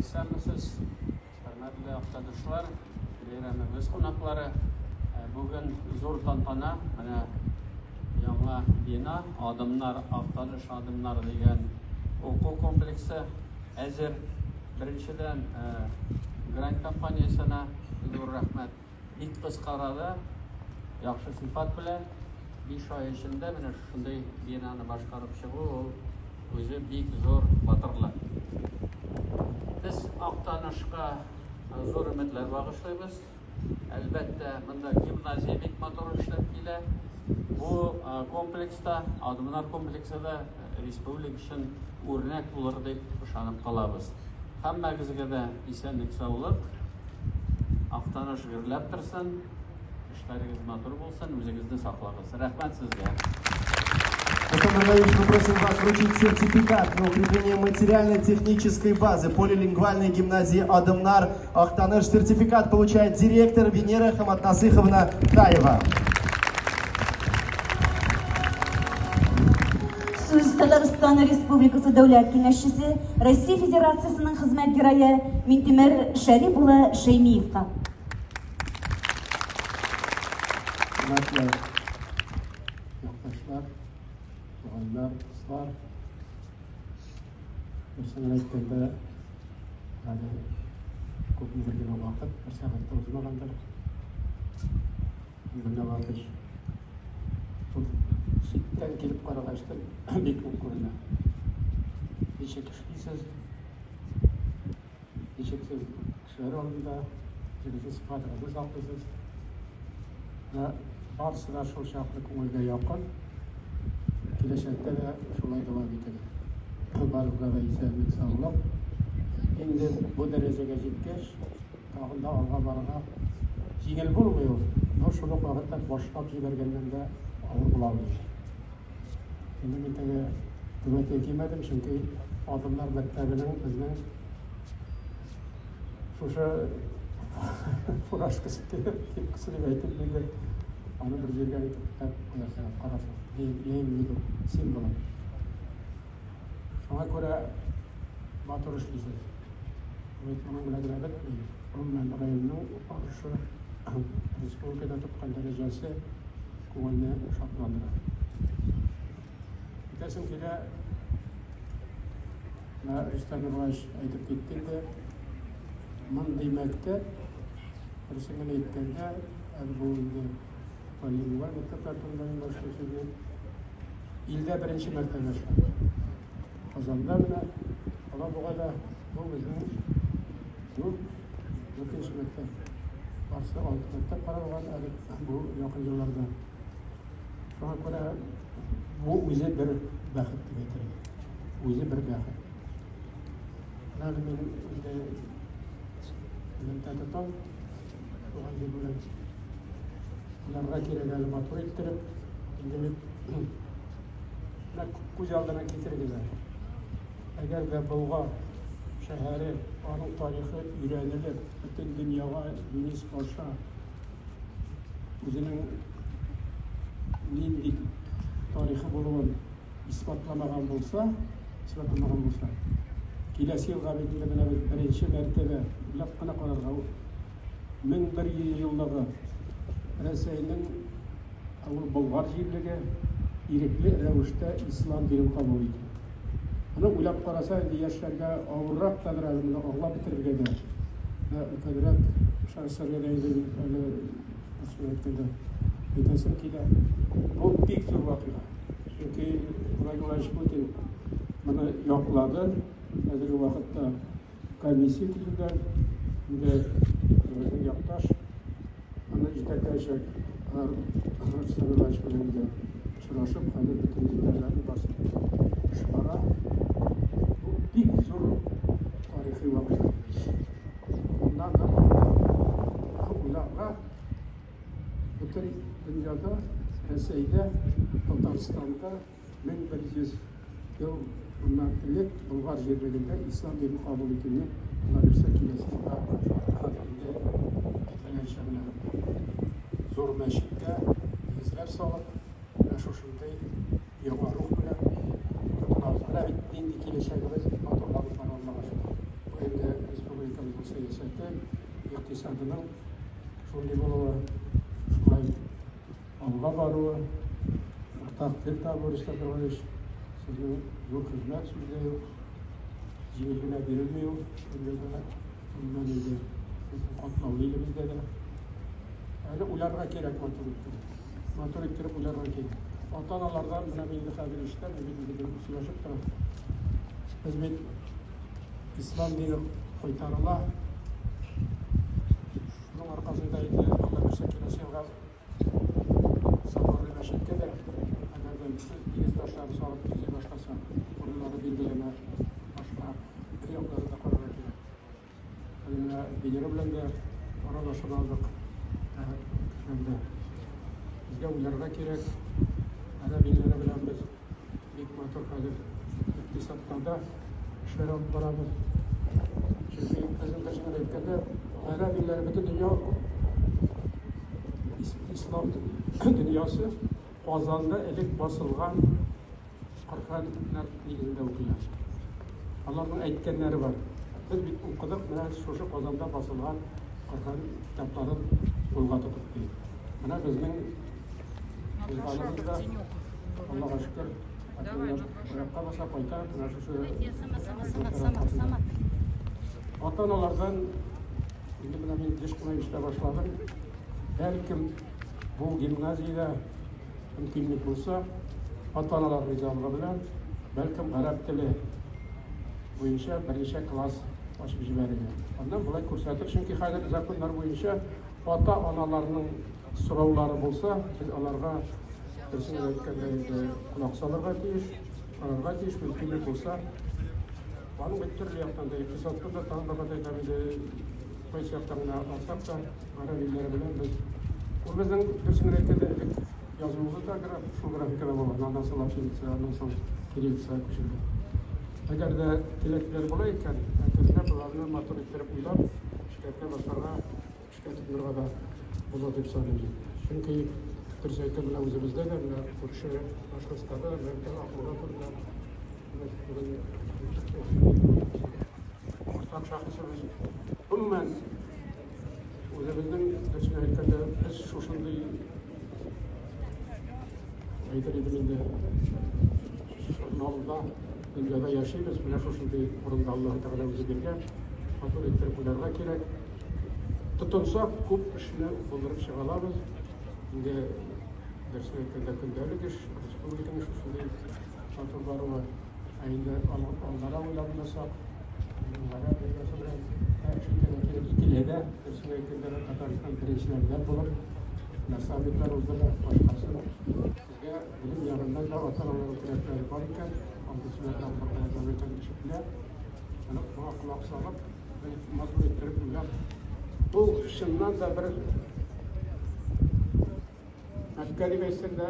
Исәнмесез, хөрмәтле Актанышлар, бәйрәмебез кунаклары. Бүген зур тантана, менә яңа бина, Адымнар, Актаныш Адымнар дигән уку комплексы әзер. Беренчедән, Грант компаниясенә зур рәхмәт. Бик кыска арада, яхшы сыйфат белән, 5 ай эчендә менә шушындый бинаны башкарып чыгу, ул үзе бик зур батырлык. Без Актанышка зур өметләр багышлыйбыз. Әлбәттә, монда гимназия бик матур эшләп килә. Бу комплекста, Адымнар комплексы да республика өчен үрнәк булыр дип ышанып калабыз. Һәммәгезгә дә исәнлек-саулык, Актаныш гөрләп торсын, эшләрегез матур булсын, үзегезне саклагыз. Рәхмәт сезгә. Рустам Нургалиевич, мы просим вас вручить сертификат на укрепление материально-технической базы полилингвальной гимназии Адымнар Актаныш. Сертификат получает директор Венера Хаматнасыховна Таева. Сүз Татарстан Республикасы Дәүләт Киңәшчесе, Россия Федерациясенең хезмәт герое Минтимер Шәрип улы Шәймиевка. Хөрмәтле якташлар, туганнар, дуслар, дөресен әйткәндә, әле күпмедер генә вакыт, бер сәгать тә узмагандыр. Гөлнаварович, шул читтән килеп карагач та бик үк күренә. Ничек эшлисез, ничек сез кешеләр алдында үзегезнең сыйфатыгызны саклыйсыз. Менә барысы да шул чаклы күңелгә якын. Киләчәктә дә шулай дәвам итегез. Барыгызга да исәнлек, саулык. Инде бу дәрәҗәгә җиткәч, Тагын да алга барырга җиңел булмый ул, но шул ук вакытта башлап җибәргәннән дә авыр була алмый. Инде мин теге түбәтәй кимәдем, чөнки Адымнар мәктәбенең безнең шушы фуражкасы кепкасы дип әйтеп инде аны бер җиргә итеп куярсың, карарсың. Я имею в виду символы. Шуңа күрә матур эшлисез. Бу бит моның белән генә бетми. Гомумән, районның барышы, республикада тоткан дәрәҗәсе күңелне шатландыра. Әйтәсем килә, менә Рөстәм Нургалиевич әйтеп китте инде, мондый мәктәп, дөресен генә әйткәндә, әле бу инде полилингваль мәктәпләр турында мин башлый сүзне, илдә беренче мәртәбә эшләнде. Казанда менә, Алабугада бу безнең дүрт, дүртенче мәктәп. Барысы алты мәктәп каралган әле бу якын елларда. Шуңа күрә бу үзе бер бәхет дип әйтер идем. Үзе бер бәхет. Менә әле мин инде элемтә тотам туган җир белән. Уйларга кирәк әле матур иттереп. Инде бит менә күз алдына китерегез әле. Әгәр дә Болгар шәһәре, аның тарихы өйрәнелеп, бөтен дөньяга ЮНЕСКО аша үзенең нинди тарихы булуын исбатламаган булса, исбатламаган булса, киләсе елга бит инде менә без беренче мәртәбә уйлап кына карарга 1100 еллыгы Рәсәйнең ул Болгар җирлеге ирекле рәвештә ислам динен кабул итү. Моны уйлап караса, инде яшьләргә авыррак тадыр әле моны аңлап бетерергә дә. Менә өлкәнрәк шәхесләргә дә инде әле әйткәндә әйтәсем килә. Бу бик зур вакыйга. Чөнки Владимир Владимирович Путин моны яклады. Хәзерге вакытта комиссия төзелгән. Инде безнең якташ аны җитәкләячәк. Алар Рөстәм Иванович белән инде очрашып, хәзер бөтен детальләрне барсын эш бара. Бу бик зур тарихи вакыйга. Моннан да уйларга бөтен дөньяда, Рәсәйдә, Татарстанда 1100 ел моннан элек Болгар җирлегендә ислам динен кабул итүне, Алла бирсә, киләсе елга инде әйтелгәнчә менә зур мәчеткә нигезләр салып, менә шушындый яңа рух белән тотынабыз. Менә бит нинди киләчәгебез матурланып бара, Аллага шөкер. Бу инде. сәясәте, икътисадының шундый булуы, шулай алга баруы, уртак тел табу, Рөстәм Нургалиевич, сезнең зур хезмәт, сүз дә юк, җиңел генә бирелми ул дөньяда, гомумән инде безнең катлаулы илебездә дә. Әле уйларга кирәк матур иттереп. Матур иттереп уйларга кирәк. Ата-аналардан менә мин инде хәзер ишетәм, мин бит инде сөйләшеп торам. Без бит ислам дине кайтарыла. Шуның аркасында инде Алла бирсә киләсе елга Соборный мәчеткә дә әгәр дә нигез ташлары салып төзи башласа, урыннары билгеләнә, башка яклары да карарга кирәк. Әле менә Венера белән дә аралашып алдык. Көчәнде. Безгә уйларга кирәк. Гарәп илләре белән без бик матур хәзер икътисадта да эшләр алып барабыз. Чөнки безнең дөресен генә әйткәндә, гарәп илләре бөтен дөнья ислам дөньясы Казанда элек басылган Коръәннәр нигезендә укыйлар. Аларның әйткәннәре бар. Без бит укыдык, менә шушы Казанда басылган Коръән китапларын кулга тотып ди. Менә безнең узганыбыз да, Аллага шөкер, әкренләп аякка баса кайта, менә шушы ата-аналардан инде менә мин еш кына ишетә башладым. Бәлкем бу гимназиядә Мөмкинлек булса, ата-аналар ризалыгы белән, бәлкем, гарәп теле буенча берничә класс ачып җибәрергә. Аннан болай күрсәтер, чөнки хәзер законнар буенча ата-аналарның сораулары булса, без аларга берсен генә әйткәндә инде колак салырга тиеш, карарга тиеш, мөмкинлек булса. Аның бит төрле яктан да, икътисадтан да, тагын бер кат әйтәм инде, кайсы яктан гына алсак та, Гарәп илләре белән без ул безнең дөресен генә әйткәндә элек язуыбыз да граф, шул графикада булган, аннан соң латиница, аннан соң кириллица күчерде. Әгәр дә теләкләр була икән, әкренләп аларны матур иттереп уйлап, эшкәртә башларга, эшкә тотынырга да була дип саныйм мин. Чөнки дөрес әйткән менә үзебездә дә, менә күрше Башкортстанда да, менә Акмулла турында бүген уртак шәхесебез. Гомумән, Үзебезнең дөресен әйткәндә, без шушындый әйтер идем инде, журналда дөньяда яшибез. Менә шушындый урында Аллаһ Тәгалә үзе биргән. Матур иттереп уйларга кирәк. Тотынсак, күп эшне булдырып чыга алабыз. Инде дөресен әйткәндә, көндәлек эш, республиканың шушындый матур баруы. Ә инде алдарак уйлап уйласак, гарәп лигасы белән эш итәргә кирәк ителә дә, дөресен әйткәндә, Татарстан беренчеләрдән булып менә саммитлар уздыра, башкасын. Безгә белем ягыннан да ата-аналарның теләкләре бар икән, андый сүзләрне Аллаһ Тәгалә икән ишетелә. Моны моңа колак салып, бер матур иттереп уйлап, бу чыннан да бер Мәккә дип әйтсәң дә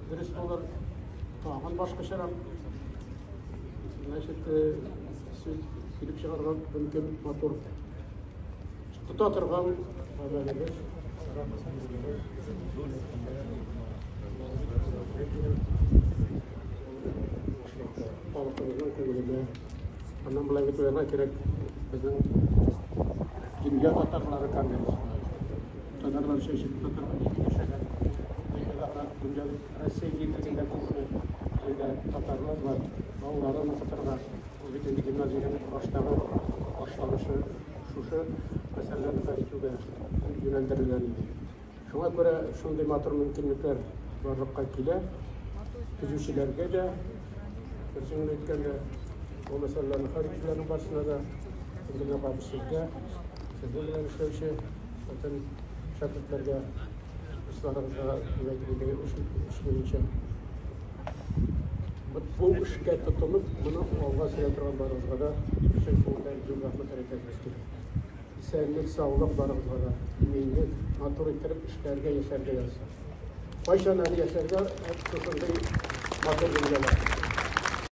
дөрес булыр. Тагын башкачарак значит, сүз килеп чыгарга мөмкин матур. Тота торган гамәлебез, халкыбызның күңелендә. Аннан болай бит уйларга кирәк, безнең дөнья татарлары конгрессы. Татарлар чәчеп, татарлар ничек яшәгән? Дөньяда, дөнья Россия җирлегендә күпме җирдә татарлар бар. Балаларын укытырга. Ул бит инде гимназиянең баштагы башланышы шушы мәсьәләләрне хәл итүгә юнәлдерелгән иде. Шуңа күрә шундый матур мөмкинлекләр барлыкка килә. Төзүчеләргә дә, дөресен генә әйткәндә, бу мәсьәләләрне хәл итүчеләрнең барысына да, инде менә барыбыз сезгә, сезнең белән эшләүче бөтен шәкертләргә, дусларыгызга дип әйтер идек, эш, эш буенча. Бу эшкә тотынып, моны алга сөрә торган барыгызга да чын күңелдән зур рәхмәт әйтәсебез килә. Исәнлек, саулык барыгызга да, иминлек, матур иттереп эшләргә, яшәргә язсын. Кайчан әле яшәргә шушындый матур дөньяда?